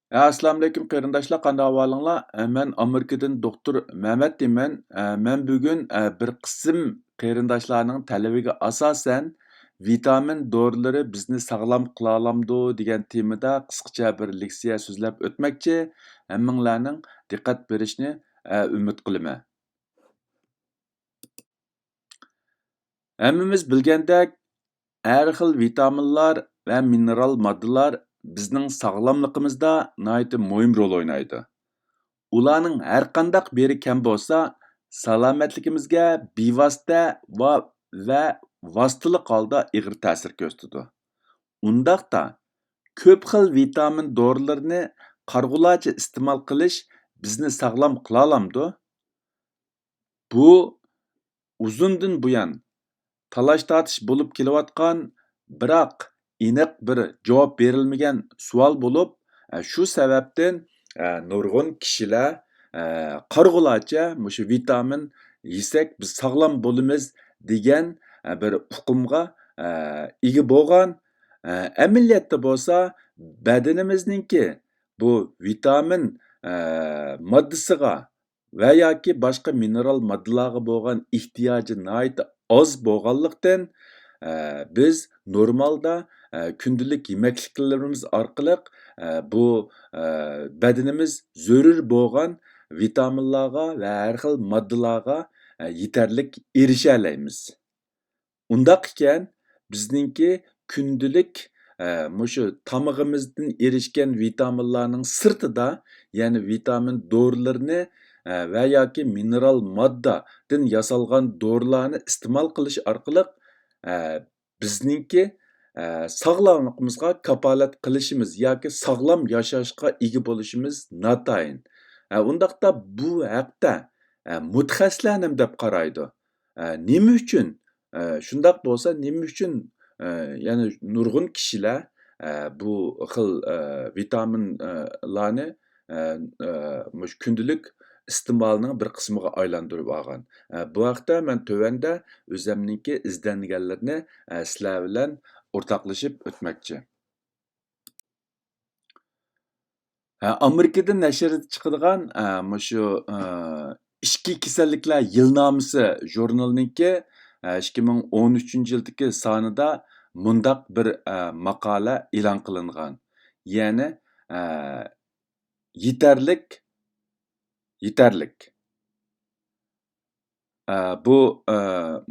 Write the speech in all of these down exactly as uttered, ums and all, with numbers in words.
ئەسسالامۇئەلەيكۇم قېرىنداشلار، قانداق ئەھۋالىڭلار؟ ئە، مەن ئامېرىكىدىن دوختۇر مەمەت دېيمەن. ئە، مەن بۈگۈن، ئە، بىر قىسىم قېرىنداشلارنىڭ تەلىپىگە ئاساسەن، ۋىتامىن دورىلىرى بىزنى ساغلام قىلالامدۇ دېگەن تېمىدا قىسقىچە بىر لېكسىيە سۆزلەپ ئۆتمەكچى. ھەممىڭلارنىڭ دىققەت بېرىشنى، ئە، ئۈمىد قىلىمەن. ھەممىمىز بىلگەندەك، ھەر خىل ۋىتامىنلار ۋە مىنېرال ماددىلار بىزنىڭ ساغلاملىقىمىزدا ناھايىتى مۇھىم رول ئوينايدۇ. ئۇلارنىڭ ھەرقانداق بىرى كەم بولسا، سالامەتلىكىمىزگە بىۋاسىتە ۋە، ۋە ۋاسىتىلىق ھالدا ئېغىر تەسىر كۆرسىتىدۇ. ئۇنداقتا، كۆپ خىل ۋىتامىن دورىلىرىنى قارىغۇلارچە ئىستېمال قىلىش بىزنى ساغلام قىلالامدۇ؟ بۇ ئۇزۇندىن بۇيان تالاش-تارتىش بولۇپ كېلىۋاتقان، بىراق ئېنىق بىر جاۋاب بېرىلمىگەن سوئال بولۇپ، شۇ سەۋەبتىن نۇرغۇن كىشىلەر قارىغۇلارچە مۇشۇ ۋىتامىن يېسەك بىز ساغلام بولىمىز دېگەن بىر ئۇقۇمغا ئىگە بولغان. ئەمەلىيەتتە بولسا بەدىنىمىزنىڭكى بۇ ۋىتامىن ماددىسىغا ۋە ياكى باشقا مىنېرال ماددىلارغا بولغان ئېھتىياجى ناھايىتى ئاز بولغانلىقتىن، ئە، بىز نورمالدا، ئە، كۈندىلىك يېمەكلىكلىرىمىز ئارقىلىق، ئە، بۇ، ئە، بەدىنىمىز زۆرۈر بولغان ۋىتامىنلارغا ۋە ھەر خىل ماددىلارغا، ئە، يېتەرلىك ئېرىشەلەيمىز. ئۇنداق ئىكەن، بىزنىڭكى كۈندىلىك، ئە، مۇشۇ تامىقىمىزدىن ئېرىشكەن ۋىتامىنلارنىڭ سىرتىدا، يەنى ۋىتامىن دورىلىرىنى، ئە، ۋە ياكى مىنېرال ماددىدىن ياسالغان دورىلارنى ئىستېمال قىلىش ئارقىلىق، ئە، بىزنىڭكى، ئە، ساغلاملىقىمىزغا كاپالەت قىلىشىمىز ياكى ساغلام ياشاشقا ئىگە بولۇشىمىز ناتايىن. ئە، ئۇنداقتا بۇ ھەقتە، ئە، مۇتەخەسسىسلەر نېمە دەپ قارايدۇ؟ ئە، نېمە ئۈچۈن، ئە، شۇنداق بولسا، نېمە ئۈچۈن، ئە، يەنە نۇرغۇن كىشىلەر، ئە، بۇ خىل، ئە، ۋىتامىن، ئە، لارنى، ئە، ئە، مۇشۇ كۈندىلىك ئىستېمالنىڭ بىر قىسمىغا ئايلاندۇرۇپ ئالغان؟ ئە، بۇ ھەقتە مەن تۆۋەندە ئۆزەمنىڭكى ئىزدەنگەنلىرىنى، ئە، سىلەر بىلەن ئورتاقلىشىپ ئۆتمەكچى. ھە، ئامېرىكىدا نەشردە چىقىدىغان، ئە، مۇشۇ، ئە، ئىچكى كېسەللىكلەر يىلنامىسى ژۇرنىلىنىڭكى، ئە، ئىككى مىڭ ئون ئۈچىنچى يىلدىكى سانىدا مۇنداق بىر، ئە، ماقالە ئېلان قىلىنغان. يەنى، ئە، يېتەرلىك، يېتەرلىك. ئە، بۇ، ئە،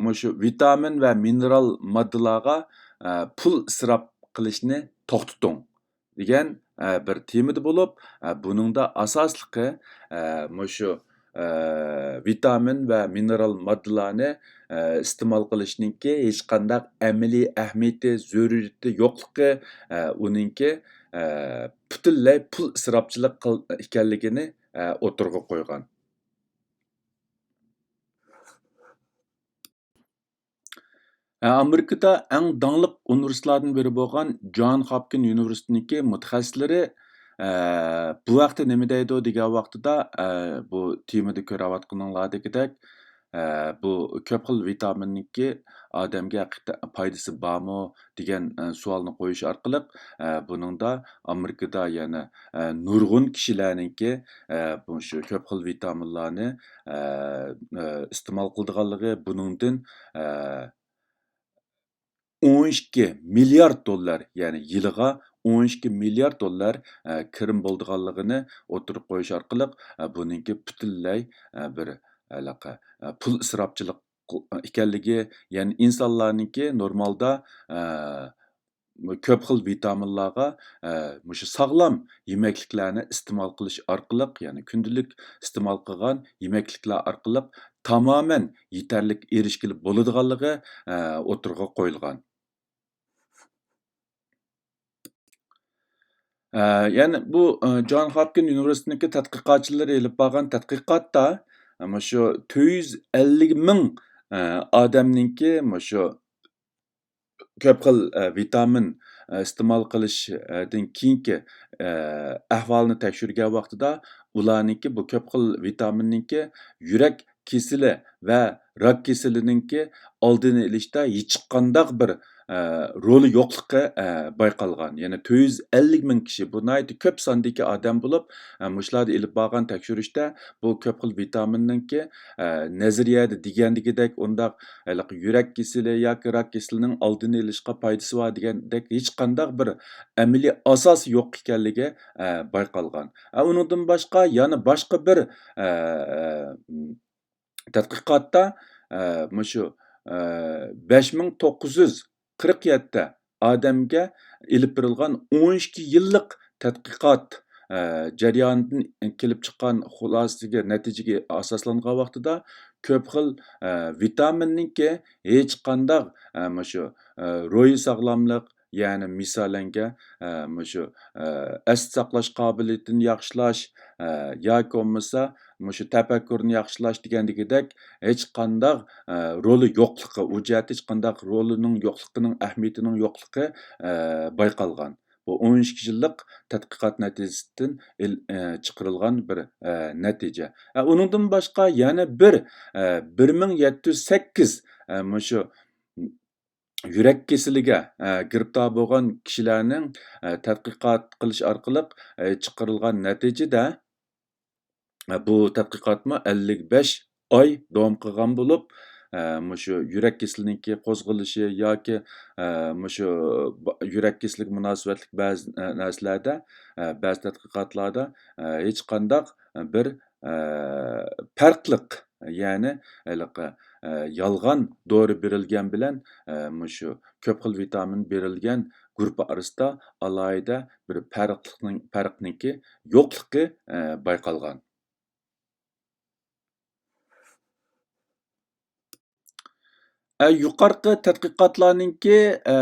مۇشۇ ۋىتامىن ۋە مىنېرال ماددىلارغا، ئە، پۇل ئىسراپ قىلىشنى توختىتىڭ دېگەن، ئە، بىر تېمىدا بولۇپ، ئە، بۇنىڭدا ئاساسلىقى، ئە، مۇشۇ، ئە، ۋىتامىن ۋە مىنېرال ماددىلارنى، ئە، ئىستېمال قىلىشنىڭكى ھېچقانداق ئەمەلىي ئەھمىيىتى، زۆرۈرىيىتى يوقلۇقى، ئە، ئۇنىڭكى، ئە، پۈتۈنلەي پۇل ئىسراپچىلىق قىل-، ئىكەنلىكىنى، ئە، ئوتتۇرىغا قويغان. ئامېرىكىدا ئەڭ داڭلىق ئۇنىۋېرسىتېتلاردىن بىرى بولغان جان خاپكىن ئۇنىۋېرسىتېتىنىڭكى مۇتەخەسسىسلىرى، ئە، بۇ ھەقتە نېمە دەيدۇ دېگەن ۋاقتىدا، ئە، بۇ تېمىدا كۆرۈۋاتقىنىڭلاردەكىدەك، ئە، بۇ كۆپ خىل ۋىتامىننىڭكى ئادەمگە ھەقىقەتەن پايدىسى بارمۇ دېگەن، ئە، سوئالنى قويۇش ئارقىلىق، ئە، بۇنىڭدا ئامېرىكىدا يەنە، ئە، نۇرغۇن كىشىلەرنىڭكى، ئە، مۇشۇ كۆپ خىل ۋىتامىنلارنى، ئە، ئە، ئىستېمال قىلىدىغانلىقى، بۇنىڭدىن، ئە، ئون ئىككى مىليارد دوللار، يەنى يىلىغا ئون ئىككى مىليارد دوللار، ئە، كىرىم بولىدىغانلىقىنى ئوتتۇرىغا قويۇش ئارقىلىق، ئە، بۇنىڭكى پۈتۈنلەي، ئە، بىر ھېلىقى، ئە، پۇل ئىسراپچىلىق قىل-، ئىكەنلىكى، يەنى ئىنسانلارنىڭكى نورمالدا، ئە، كۆپ خىل ۋىتامىنلارغا، ئە، مۇشۇ ساغلام يېمەكلىكلەرنى ئىستېمال قىلىش ئارقىلىق، يەنى كۈندىلىك ئىستېمال قىلغان يېمەكلىكلەر ئارقىلىق تامامەن يېتەرلىك ئېرىشكىلى بولىدىغانلىقى، ئە، ئوتتۇرىغا قويۇلغان. ئە، يەنى بۇ، ئە، جان خاپكىن ئۇنىۋېرسىتېتىنىڭكى تەتقىقاتچىلىرى ئېلىپ بارغان تەتقىقاتتا، ئە، مۇشۇ تۆت يۈز ئەللىك مىڭ، ئە، ئادەمنىڭكى مۇشۇ كۆپ خىل، ئە، ۋىتامىن، ئە، ئىستېمال قىلىشتىن كېيىنكى، ئە، ئەھۋالىنى تەكشۈرگەن ۋاقتىدا، ئۇلارنىڭكى بۇ كۆپ خىل ۋىتامىننىڭكى يۈرەك كېسىلى ۋە راك كېسىلىنىڭكى ئالدىنى ئېلىشتا ھېچقانداق بىر، ئە، رولى يوقلۇقى، ئە، بايقالغان. يەنى تۆت يۈز ئەللىك مىڭ كىشى، بۇ ناھايىتى كۆپ ساندىكى ئادەم بولۇپ، ئە، مۇشۇلاردا ئېلىپ بارغان تەكشۈرۈشتە بۇ كۆپ خىل ۋىتامىننىڭكى، ئە، نەزەرىيەدە دېگەندىكىدەك ئۇنداق ھېلىقى يۈرەك كېسىلى ياكى راك كېسىلىنىڭ ئالدىنى ئېلىشقا پايدىسى بار دېگەندەك ھېچقانداق بىر ئەمەلىي ئاساسى يوق ئىكەنلىكى، ئە، بايقالغان. ئە، ئۇنىڭدىن باشقا يەنە باشقا بىر، ئە، ئە، تەتقىقاتتا، ئە، مۇشۇ، ئە، بەش مىڭ توققۇز يۈز قىرىق يەتتە ئادەمگە ئېلىپ بېرىلغان ئون ئىككى يىللىق تەتقىقات، ئە، جەريانىدىن كېلىپ چىققان خۇلاسىگە، نەتىجىگە ئاساسلانغان ۋاقتىدا كۆپ خىل، ئە، ۋىتامىننىڭكى ھېچقانداق، ئە، مۇشۇ، ئە، روھىي ساغلاملىق، يەنى مىسالەنگە، ئە، مۇشۇ، ئە، ئەستە ساقلاش قابىلىيىتىنى ياخشىلاش، ئە، ياكى بولمىسا مۇشۇ تەپەككۇرنى ياخشىلاش دېگەندىكىدەك ھېچقانداق، ئە، رولى يوقلۇقى، ئۇ جەھەتتە ھېچقانداق رولىنىڭ يوقلۇقىنىڭ، ئەھمىيىتىنىڭ يوقلۇقى، ئە، بايقالغان. بۇ ئون ئىككى يىللىق تەتقىقات نەتىجىسىدىن ئېل-، ئە، چىقىرىلغان بىر، ئە، نەتىجە. ئە، ئۇنىڭدىن باشقا يەنە بىر، ئە، بىر مىڭ يەتتە يۈز سەككىز، ئە، مۇشۇ يۈرەك كېسىلىگە، ئە، گىرىپتار بولغان كىشىلەرنىڭ، ئە، تەتقىقات قىلىش ئارقىلىق، ئە، چىقىرىلغان نەتىجىدە، ئە، بۇ تەتقىقاتمۇ ئەللىك بەش ئاي داۋام قىلغان بولۇپ، ئە، مۇشۇ يۈرەك كېسىلىنىڭكى قوزغىلىشى ياكى، ئە، مۇشۇ با-، يۈرەك كېسىلىگە مۇناسىۋەتلىك بەزى، ئە، نەرسىلەردە، ئە، بەزى تەتقىقاتلاردا، ئە، ھېچقانداق بىر، ئە، پەرقلىق، يەنى ھېلىقى، ئە، يالغان دورا بېرىلگەن بىلەن، ئە، مۇشۇ كۆپ خىل ۋىتامىن بېرىلگەن گۇرۇپپا ئارىسىدا ئالاھىدە بىر پەرقلىقنىڭ، پەرقنىڭكى يوقلۇقى، ئە، بايقالغان. ئە، يۇقىرىقى تەتقىقاتلارنىڭكى، ئە،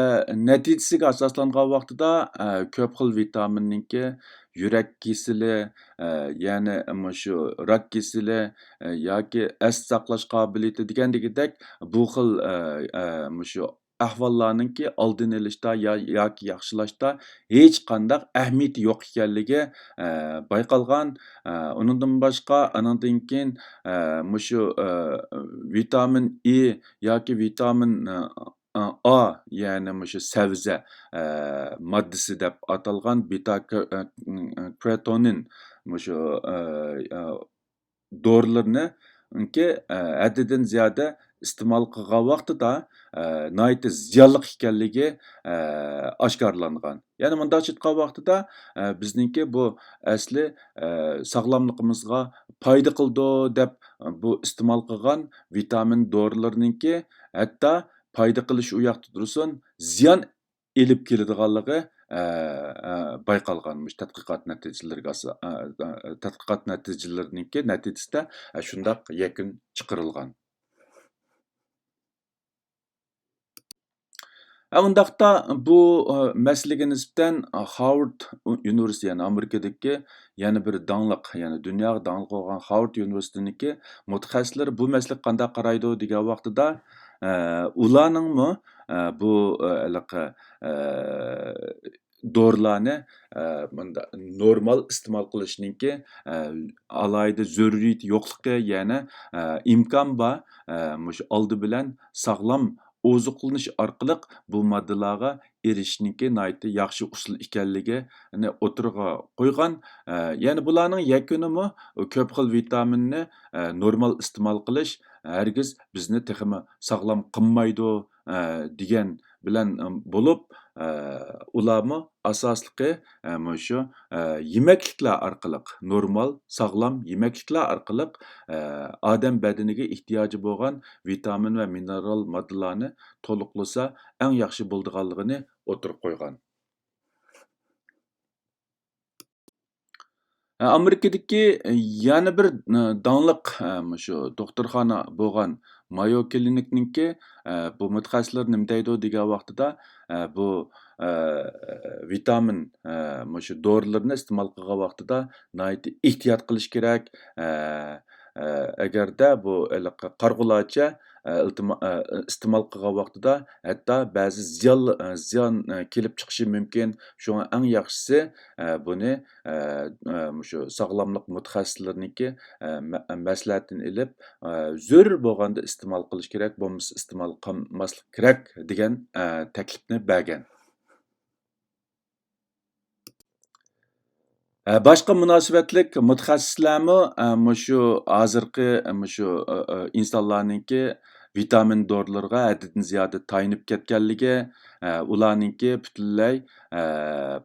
نەتىجىسىگە ئاساسلانغان ۋاقتىدا، ئە، كۆپ خىل ۋىتامىننىڭكى يۈرەك كېسىلى، ئە، يەنى مۇشۇ راك كېسىلى، ئە، ياكى ئەستە ساقلاش قابىلىيىتى دېگەندىكىدەك بۇ خىل، ئە، ئە، مۇشۇ ئەھۋاللارنىڭكى ئالدىنى ئېلىشتا يا-، ياكى ياخشىلاشتا ھېچقانداق ئەھمىيىتى يوق ئىكەنلىكى، ئە، بايقالغان. ئە، ئۇنىڭدىن باشقا، ئانىڭدىن كېيىن، ئە، مۇشۇ، ئە، ۋىتامىن ئى ياكى ۋىتامىن، ئە، ئا، يەنى مۇشۇ سەۋزە، ئە، ماددىسى دەپ ئاتالغان بىتا كر-، ئە، كرېتونىن مۇشۇ، ئە، ئە، دورىلىرىنىڭكى، ئە، ھەددىدىن زىيادە ئىستېمال قىلغان ۋاقتىدا، ئە، ناھايىتى زىيانلىق ئىكەنلىكى، ئە، ئاشكارىلانغان. يەنى مۇنداقچە ئېيتقان ۋاقتىدا، ئە، بىزنىڭكى بۇ ئەسلى، ئە، ساغلاملىقىمىزغا پايدا قىلىدۇ دەپ، بۇ ئىستېمال قىلغان ۋىتامىن دورىلىرىنىڭكى ھەتتا پايدا قىلىش ئۇ ياقتا تۇرسۇن، زىيان ئېلىپ كېلىدىغانلىقى، ئە، ئە، بايقالغان. مۇشۇ تەتقىقات نەتىجىلىرىگە ئاسا-، ئە، ئە، تەتقىقات نەتىجىلىرىنىڭكى نەتىجىسىدە، ئە، شۇنداق يەكۈن چىقىرىلغان. ئە، ئۇنداقتا بۇ، ئە، مەسىلىگە نىسبەتەن، ئە، خارۋارد ئۇ-، ئۇنىۋېرسىتېتى، يەنى ئامېرىكىدىكى يەنە بىر داڭلىق، يەنى دۇنياغا داڭلىق بولغان خارۋارد ئۇنىۋېرسىتېتىنىڭكى مۇتەخەسسىسلىرى بۇ مەسىلىگە قانداق قارايدۇ دېگەن ۋاقتىدا، ئە، ئۇلارنىڭمۇ، ئە، بۇ، ئە، ھېلىقى، ئە، دورىلارنى، ئە، مۇنداق نورمال ئىستېمال قىلىشنىڭكى، ئە، ئالاھىدە زۆرۈرىيىتى يوقلۇقى، يەنى، ئە، ئىمكان بار، ئە، مۇشۇ ئالدى بىلەن ساغلام ئوزۇقلىنىش ئارقىلىق بۇ ماددىلارغا ئېرىشىشنىڭكى ناھايىتى ياخشى ئۇسۇل ئىكەنلىكىنى ئوتتۇرىغا قويغان. ئە، يەنى بۇلارنىڭ يەكۈنىمۇ كۆپ خىل ۋىتامىننى، ئە، نورمال ئىستېمال قىلىش ھەرگىز بىزنى تېخىمۇ ساغلام قىلمايدۇ، ئە، دېگەن بىلەن، ئە، بولۇپ، ئە، ئۇلارمۇ ئاساسلىقى، ئە، مۇشۇ، ئە، يېمەكلىكلەر ئارقىلىق، نورمال، ساغلام يېمەكلىكلەر ئارقىلىق، ئە، ئادەم بەدىنىگە ئېھتىياجى بولغان ۋىتامىن ۋە مىنېرال ماددىلارنى تولۇقلىسا ئەڭ ياخشى بولىدىغانلىقىنى ئوتتۇرىغا قويغان. ئامېرىكىدىكى يەنە بىر، ئە، داڭلىق، ئە، مۇشۇ دوختۇرخانا بولغان مايو كلىنىكنىڭكى، ئە، بۇ مۇتەخەسسىسلەر نېمە دەيدۇ دېگەن ۋاقتىدا، ئە، بۇ، ئە، ۋىتامىن، ئە، مۇشۇ دورىلىرىنى ئىستېمال قىلغان ۋاقتىدا ناھايىتى ئېھتىيات قىلىش كېرەك. ئە، ئە، ئەگەردە بۇ ھېلىقى قارىغۇلارچە، ئە، ئىلتىما-، ئە، ئىستېمال قىلغان ۋاقتىدا ھەتتا بەزى زىيانلى-، ئە، زىيان، ئە، كېلىپ چىقىشى مۇمكىن. شۇڭا ئەڭ ياخشىسى، ئە، بۇنى، ئە، ئە، مۇشۇ ساغلاملىق مۇتەخەسسىسلىرىنىڭكى، ئە، مە-، مەسلىھەتىنى ئېلىپ، ئە، زۆرۈر بولغاندا ئىستېمال قىلىش كېرەك، بولمىسا ئىستېمال قىلماسلىق كېرەك، دېگەن، ئە، تەكلىپنى بەرگەن. ئە، باشقا مۇناسىۋەتلىك مۇتەخەسسىسلەرمۇ، ئە، مۇشۇ ھازىرقى، ئە، مۇشۇ، ئە، ئە، ئىنسانلارنىڭكى ۋىتامىن دورىلىرىغا ھەددىدىن زىيادە تايىنىپ كەتكەنلىكى، ئە، ئۇلارنىڭكى پۈتۈنلەي، ئە،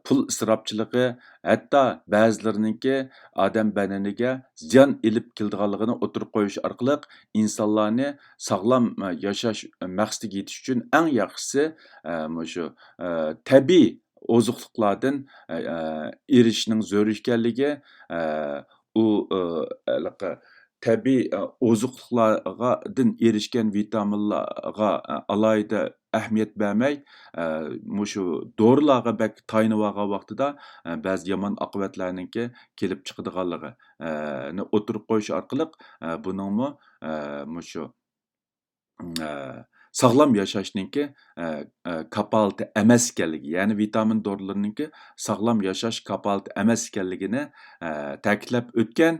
پۇل ئىسراپچىلىقى، ھەتتا بەزىلىرىنىڭكى ئادەم بەدىنىگە زىيان ئېلىپ كېلىدىغانلىقىنى ئوتتۇرىغا قويۇش ئارقىلىق ئىنسانلارنى ساغلام، ئە، ياشاش مەقسىتىگە يېتىش ئۈچۈن ئەڭ ياخشىسى، ئە، مۇشۇ، ئە، تەبىئىي ئوزۇقلۇقلاردىن، ئە، ئېرىشىشنىڭ زۆرۈر ئىكەنلىكى، ئە، ئۇ، ئە، ھېلىقى تەبىئىي، ئە، ئوزۇقلۇقلارغا، دىن ئېرىشكەن ۋىتامىنلارغا، ئە، ئالاھىدە ئەھمىيەت بەرمەي، ئە، مۇشۇ دورىلارغا بەك تايىنىۋالغان ۋاقتىدا، ئە، بەزى يامان ئاقىۋەتلەرنىڭكى كېلىپ چىقىدىغانلىقى، ئە، نى ئوتتۇرىغا قويۇش ئارقىلىق، ئە، بۇنىڭمۇ، ئە، مۇشۇ ئە، ساغلام ياشاشنىڭكى، ئە، ئە، كاپالىتى ئەمەس ئىكەنلىكى، يەنى ۋىتامىن دورىلىرىنىڭكى ساغلام ياشاش كاپالىتى ئەمەس ئىكەنلىكىنى، ئە، تەكىتلەپ ئۆتكەن.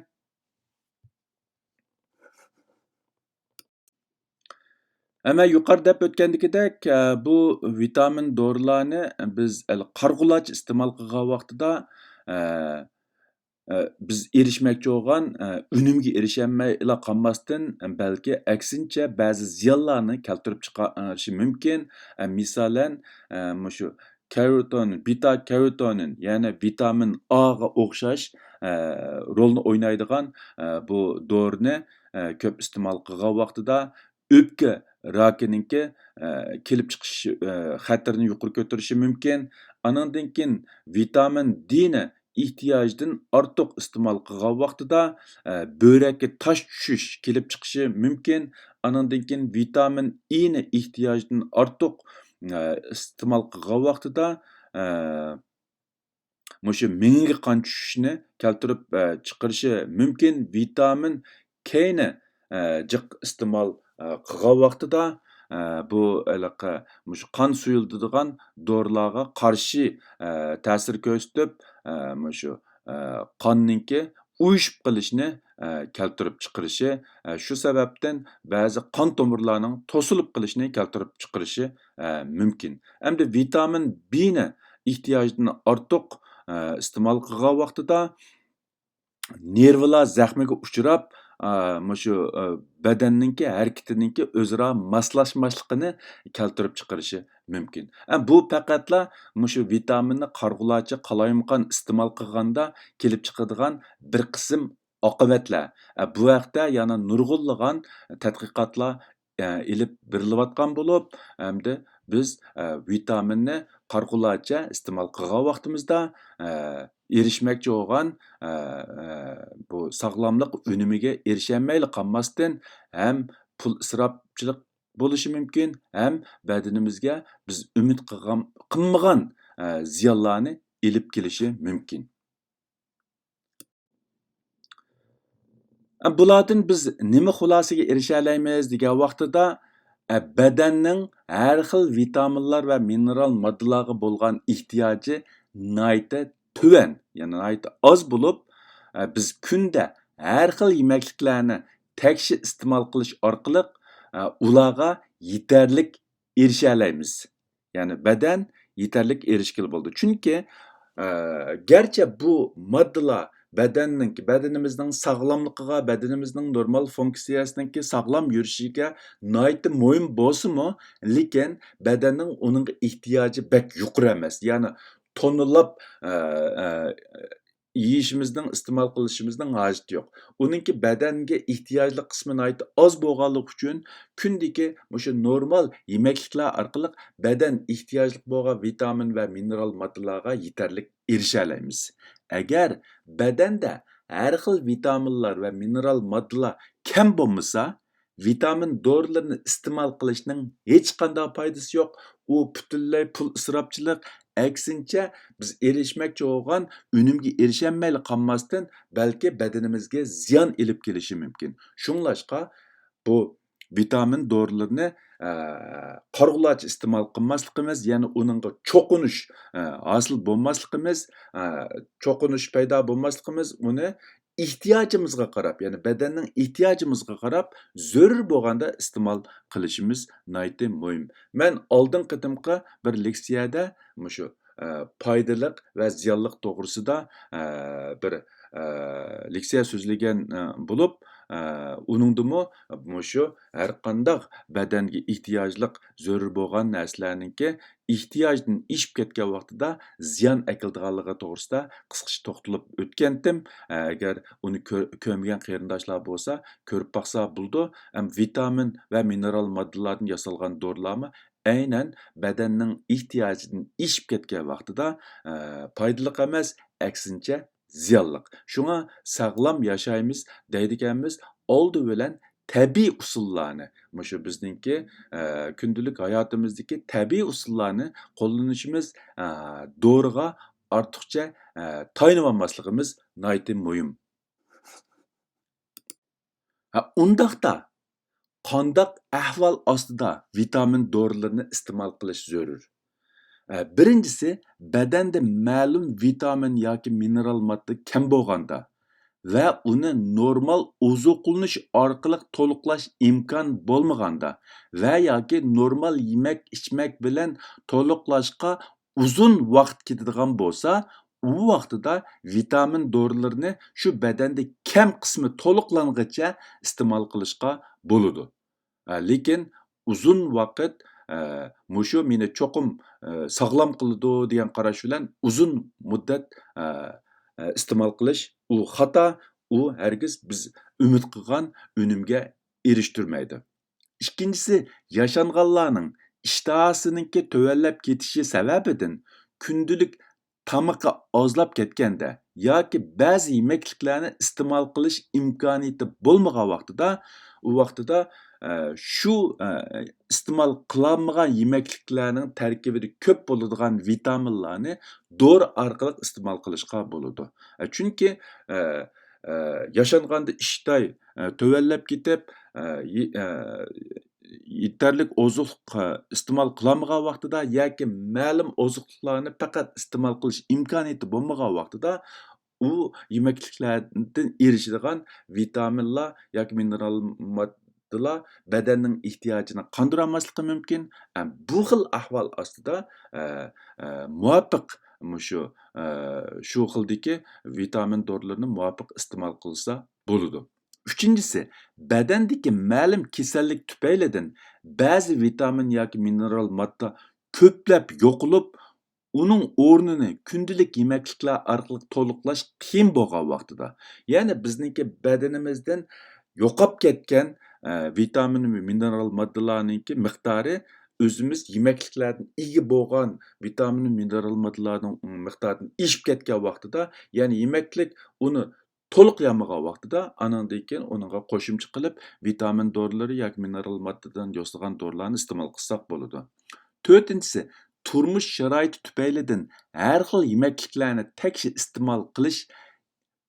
ئەمما يۇقىرىدا دەپ ئۆتكەندىكىدەك، ئە، بۇ ۋىتامىن دورىلارنى بىز قارىغۇلارچە ئىستېمال قىلغان ۋاقتىدا، ئە، ئە، بىز ئېرىشمەكچى بولغان، ئە، ئۈنۈمگە ئېرىشەلمەيلا قالماستىن، بەلكى ئەكسىنچە بەزى زىيانلارنى كەلتۈرۈپ چىقىرىشى مۇمكىن. ئە، مىسالەن، ئە، مۇشۇ كاروتونىن، بېتا كاروتونىن، يەنى ۋىتامىن ئاغا ئوخشاش، ئە، رولنى ئوينايدىغان، ئە، بۇ دورىنى، ئە، كۆپ ئىستېمال قىلغان ۋاقتىدا ئۆپكە راكىنىڭكى، ئە، كېلىپ چىقىش، ئە، خەتىرىنى يۇقىرى كۆتۈرۈشى مۇمكىن. ئانىڭدىن كېيىن ۋىتامىن دىنى ئېھتىياجدىن ئارتۇق ئىستېمال قىلغان ۋاقتىدا، ئە، بۆرەككە تاش چۈشۈش كېلىپ چىقىشى مۇمكىن. ئانىڭدىن كېيىن ۋىتامىن ئېنى ئېھتىياجدىن ئارتۇق، ئە، ئىستېمال قىلغان ۋاقتىدا، ئە، مۇشۇ مېڭىگە قان چۈشۈشنى كەلتۈرۈپ، ئە، چىقىرىشى مۇمكىن. ۋىتامىن كنى، ئە، جىق ئىستېمال، ئە، قىلغان ۋاقتىدا، ئە، بۇ ھېلىقى مۇشۇ قان سۇيۇلتىدىغان دورىلارغا قارشى، ئە، تەسىر كۆرسىتىپ، ئە، مۇشۇ، ئە، قاننىڭكى ئۇيۇشۇپ قېلىشنى، ئە، كەلتۈرۈپ چىقىرىشى، ئە، شۇ سەۋەبتىن بەزى قان تومۇرلارنىڭ توسۇلۇپ قېلىشىنى كەلتۈرۈپ چىقىرىشى، ئە، مۇمكىن. ئەمدى ۋىتامىن بىنى ئېھتىياجدىن ئارتۇق، ئە، ئىستېمال قىلغان ۋاقتىدا نېرۋىلار زەخمىگە ئۇچراپ، ئە، مۇشۇ، ئە، بەدەننىڭكى ھەرىكىتىنىڭكى ئۆزئارا ماسلاشماسلىقىنى كەلتۈرۈپ چىقىرىشى مۇمكىن. ئە، بۇ پەقەتلا مۇشۇ ۋىتامىننى قارىغۇلارچە قالايمىقان ئىستېمال قىلغاندا كېلىپ چىقىدىغان بىر قىسىم ئاقىۋەتلەر. ئە، بۇ ھەقتە يەنە نۇرغۇنلىغان تەتقىقاتلار، ئە، ئېلىپ بېرىلىۋاتقان بولۇپ، ئەمدى بىز، ئە، ۋىتامىننى قارىغۇلارچە ئىستېمال قىلغان ۋاقتىمىزدا، ئە، ئېرىشمەكچى بولغان، ئە، ئە، بۇ ساغلاملىق ئۈنۈمىگە ئېرىشەلمەيلا قالماستىن، ھەم پۇل ئىسراپچىلىق بولۇشى مۇمكىن، ھەم بەدىنىمىزگە بىز ئۈمىد قىلغان، قىلمىغان، ئە، زىيانلارنى ئېلىپ كېلىشى مۇمكىن. بۇلاردىن بىز نېمە خۇلاسىگە ئېرىشەلەيمىز دېگەن ۋاقتىدا، بەدەننىڭ ھەر خىل ۋىتامىنلار ۋە مىنېرال ماددىلارغا بولغان ئېھتىياجى ناھايىتى تۆۋەن، يەنى ناھايىتى ئاز بولۇپ، بىز كۈندە ھەر خىل يېمەكلىكلەرنى تەكشى ئىستېمال قىلىش ئارقىلىق ئۇلارغا يېتەرلىك ئېرىشەلەيمىز. يەنى بەدەن يېتەرلىك ئېرىشكىلى بولىدۇ. چۈنكى، ئە، گەرچە بۇ ماددىلار بەدەننىڭكى، بەدىنىمىزنىڭ ساغلاملىقىغا، بەدىنىمىزنىڭ نورمال فۇنكسىيەسىنىڭكى ساغلام يۈرۈشىگە ناھايىتى مۇھىم بولسىمۇ، لېكىن بەدەننىڭ ئۇنىڭغا ئېھتىياجى بەك يۇقىرى ئەمەس. يەنى توننىلاپ، ئە، ئە، يېيىشىمىزنىڭ، ئىستېمال قىلىشىمىزنىڭ ھاجىتى يوق. ئۇنىڭكى بەدەنگە ئېھتىياجلىق قىسمى ناھايىتى ئاز بولغانلىقى ئۈچۈن، كۈندىكى مۇشۇ نورمال يېمەكلىكلەر ئارقىلىق بەدەن ئېھتىياجلىق بولغان ۋىتامىن ۋە مىنېرال ماددىلارغا يېتەرلىك ئېرىشەلەيمىز. ئەگەر بەدەندە ھەر خىل ۋىتامىنلار ۋە مىنېرال ماددىلار كەم بولمىسا، ۋىتامىن دورىلىرىنى ئىستېمال قىلىشنىڭ ھېچقانداق پايدىسى يوق. ئۇ پۈتۈنلەي پۇل ئىسراپچىلىق. ئەكسىنچە، بىز ئېرىشمەكچى بولغان ئۈنۈمگە ئېرىشەلمەيلا قالماستىن، بەلكى بەدىنىمىزگە زىيان ئېلىپ كېلىشى مۇمكىن. شۇڭلاشقا، بۇ ۋىتامىن دورىلىرىنى، ئە، قارىغۇلارچە ئىستېمال قىلماسلىقىمىز، يەنى ئۇنىڭغا چوقۇنۇش، ئە، ھاسىل بولماسلىقىمىز، ئە، چوقۇنۇش پەيدا بولماسلىقىمىز، ئۇنى ئېھتىياجىمىزغا قاراپ، يەنى بەدەننىڭ ئېھتىياجىمىزغا قاراپ، زۆرۈر بولغاندا ئىستېمال قىلىشىمىز ناھايىتى مۇھىم. مەن ئالدىنقى قېتىمقى بىر لېكسىيەدە مۇشۇ، ئە، پايدىلىق ۋە زىيانلىق توغرىسىدا، ئە، بىر، ئە، لېكسىيە سۆزلىگەن، ئە، بولۇپ، ئە، ئۇنىڭدىمۇ مۇشۇ ھەرقانداق بەدەنگە ئېھتىياجلىق زۆرۈر بولغان نەرسىلەرنىڭكى ئېھتىياجدىن ئېشىپ كەتكەن ۋاقتىدا زىيان ئەكېلىدىغانلىقى توغرىسىدا قىسقىچە توختىلىپ ئۆتكەنتىم. ئەگەر ئۇنى كۆر-، كۆرمىگەن قېرىنداشلار بولسا، كۆرۈپ باقسا بولىدۇ. ھەم ۋىتامىن ۋە مىنېرال ماددىلارتىن ياسالغان دورىلارمۇ ئەينەن بەدەننىڭ ئېھتىياجىدىن ئېشىپ كەتكەن ۋاقتىدا، ئە، پايدىلىق ئەمەس، ئەكسىنچە زىيانلىق. شۇڭا ساغلام ياشايمىز دەيدىكەنمىز، ئالدى بىلەن تەبىئىي ئۇسۇللارنى، مۇشۇ بىزنىڭكى، ئە، كۈندىلىك ھاياتىمىزدىكى تەبىئىي ئۇسۇللارنى قوللىنىشىمىز، ئە، دورىغا ئارتۇقچە، ئە، تايىنىۋالماسلىقىمىز ناھايىتى مۇھىم. ھە، ئۇنداقتا قانداق ئەھۋال ئاستىدا ۋىتامىن دورىلىرىنى ئىستېمال قىلىش زۆرۈر؟ ئە، بىرىنچىسى، بەدەندە مەلۇم ۋىتامىن ياكى مىنېرال ماددا كەم بولغاندا ۋە ئۇنى نورمال ئوزۇقلىنىش ئارقىلىق تولۇقلاش ئىمكان بولمىغاندا ۋە ياكى نورمال يېمەك-ئىچمەك بىلەن تولۇقلاشقا ئۇزۇن ۋاقىت كېتىدىغان بولسا، ئۇ ۋاقتىدا ۋىتامىن دورىلىرىنى شۇ بەدەندە كەم قىسمى تولۇقلانغىچە ئىستېمال قىلىشقا بولىدۇ. ئە، لېكىن ئۇزۇن ۋاقىت، ئە، مۇشۇ مېنى چوقۇم، ئە، ساغلام قىلىدۇ دېگەن قاراش بىلەن ئۇزۇن مۇددەت، ئە، ئە، ئىستېمال قىلىش، ئۇ خاتا، ئۇ ھەرگىز بىز ئۈمىد قىلغان ئۈنۈمگە ئېرىشتۈرمەيدۇ. ئىككىنچىسى، ياشانغانلارنىڭ ئىشتىھاسىنىڭكى تۆۋەنلەپ كېتىشى سەۋەبىدىن كۈندىلىك تامىقى ئازلاپ كەتكەندە ياكى بەزى يېمەكلىكلەرنى ئىستېمال قىلىش ئىمكانىيىتى بولمىغان ۋاقتىدا، ئۇ ۋاقتىدا، ئە، شۇ، ئە، ئىستېمال قىلالمىغان يېمەكلىكلەرنىڭ تەركىبىدە كۆپ بولىدىغان ۋىتامىنلارنى دورا ئارقىلىق ئىستېمال قىلىشقا بولىدۇ. ئە، چۈنكى، ئە، ئە، ياشانغاندا ئىشتاي، ئە، تۆۋەنلەپ كېتىپ، ئە، يې-، ئە، يېتەرلىك ئوزۇقلۇق، ئە، ئىستېمال قىلالمىغان ۋاقتىدا ياكى مەلۇم ئوزۇقلۇقلارنى پەقەت ئىستېمال قىلىش ئىمكانىيىتى بولمىغان ۋاقتىدا، ئۇ يېمەكلىكلەردىن ئېرىشىدىغان ۋىتامىنلار ياكى مىنېرال ماددىلار بەدەننىڭ ئېھتىياجىنى قاندۇرالماسلىقى مۇمكىن. ئە، بۇ خىل ئەھۋال ئاستىدا، ئە، ئە، مۇۋاپىق مۇشۇ، ئە، شۇ خىلدىكى ۋىتامىن دورىلىرىنى مۇۋاپىق ئىستېمال قىلسا بولىدۇ. ئۈچىنچىسى، بەدەندىكى مەلۇم كېسەللىك تۈپەيلىدىن بەزى ۋىتامىن ياكى مىنېرال ماددا كۆپلەپ يوقىلىپ، ئۇنىڭ ئورنىنى كۈندىلىك يېمەكلىكلەر ئارقىلىق تولۇقلاش قىيىن بولغان ۋاقتىدا، يەنى بىزنىڭكى بەدىنىمىزدىن يوقاپ كەتكەن، ئە، ۋىتامىن ۋە مىنېرال ماددىلارنىڭكى مىقدارى ئۆزىمىز يېمەكلىكلەردىن ئىگە بولغان ۋىتامىن، مىنېرال ماددىلارنىڭ مىقدارىدىن ئېشىپ كەتكەن ۋاقتىدا، يەنى يېمەكلىك ئۇنى تولۇقلىيالمىغان ۋاقتىدا، ئانىڭدىن كېيىن ئۇنىڭغا قوشۇمچە قىلىپ ۋىتامىن دورىلىرى ياكى مىنېرال ماددىدىن ياسىغان دورىلارنى ئىستېمال قىلساق بولىدۇ. تۆتىنچىسى، تۇرمۇش شارائىتى تۈپەيلىدىن ھەر خىل يېمەكلىكلەرنى تەكشى ئىستېمال قىلىش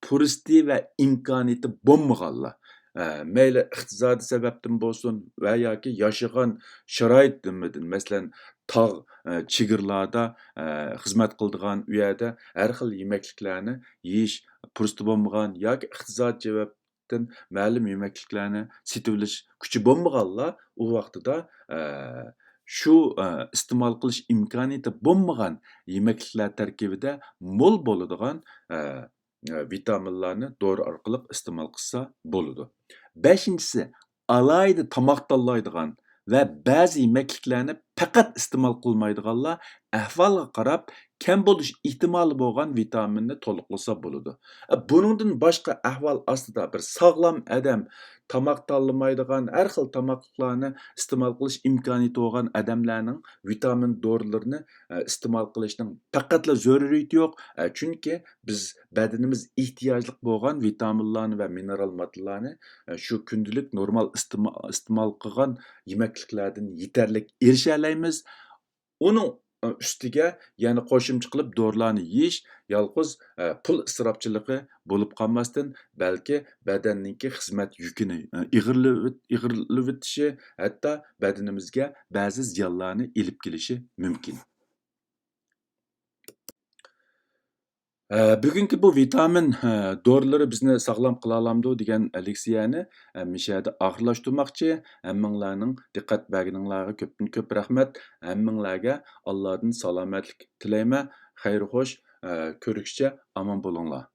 پۇرسىتى ۋە ئىمكانىيىتى بولمىغانلار، ئە، مەيلى ئىقتىسادىي سەۋەبتىن بولسۇن ۋە ياكى ياشىغان شارائىت نېمىدىن، مەسىلەن، تاغ، ئە، چېگرىلاردا، ئە، خىزمەت قىلىدىغان، ئۇ يەردە ھەر خىل يېمەكلىكلەرنى يېيىش پۇرسىتى بولمىغان ياكى ئىقتىسادىي سەۋەبتىن مەلۇم يېمەكلىكلەرنى سېتىۋېلىش كۈچى بولمىغانلار ئۇ ۋاقتىدا، ئە، شۇ، ئە، ئىستېمال قىلىش ئىمكانىيىتى بولمىغان يېمەكلىكلەر تەركىبىدە مول بولىدىغان، ئە، ۋىتامىنلارنى دورا ئارقىلىق ئىستېمال قىلسا بولىدۇ. بەشىنچىسى، ئالاھىدە تاماق تاللايدىغان ۋە بەزى يېمەكلىكلەرنى پەقەت ئىستېمال قىلمايدىغانلار ئەھۋالغا قاراپ كەم بولۇش ئېھتىمالى بولغان ۋىتامىننى تولۇقلىسا بولىدۇ. بۇنىڭدىن باشقا ئەھۋال ئاستىدا بىر ساغلام ئادەم تاماق تاللىمايدىغان، ھەر خىل تاماقلارنى ئىستېمال قىلىش ئىمكانىيىتى بولغان ئادەملەرنىڭ ۋىتامىن دورىلىرىنى ئىستېمال قىلىشنىڭ پەقەتلا زۆرۈرىيىتى يوق. چۈنكى بىز بەدىنىمىز ئېھتىياجلىق بولغان ۋىتامىنلارنى ۋە مىنېرال ماددىلارنى، ئە، شۇ كۈندىلىك نورمال ئىستېما-، ئىستېمال قىلغان يېمەكلىكلەردىن يېتەرلىك ئېرىشەلەيمىز. ئۇنىڭ ئۈستىگە يەنە قوشۇمچە قىلىپ دورىلارنى يېيىش يالقۇز، ئە، پۇل ئىسراپچىلىقى بولۇپ قالماستىن، بەلكى بەدەننىڭكى خىزمەت يۈكىنى، ئە، ئېغىرلىۋېت-، ئېغىرلىۋېتىشى، ھەتتا بەدىنىمىزگە بەزى زىيانلارنى ئېلىپ كېلىشى مۇمكىن. ئە، بۈگۈنكى بۇ ۋىتامىن، ئە، دورىلىرى بىزنى ساغلام قىلالامدۇ دېگەن لېكسىيەنى، ئە، مىشەدە ئاخىرلاشتۇرماقچى. ھەممىڭلارنىڭ دىققەت بەرگىنىڭلارغا كۆپتىن كۆپ رەھمەت. ھەممىڭلارگە ئاللادىن سالامەتلىك تىلەيمەن. خەير خوش، ئە، كۆرۈشكىچە ئامان بولۇڭلار.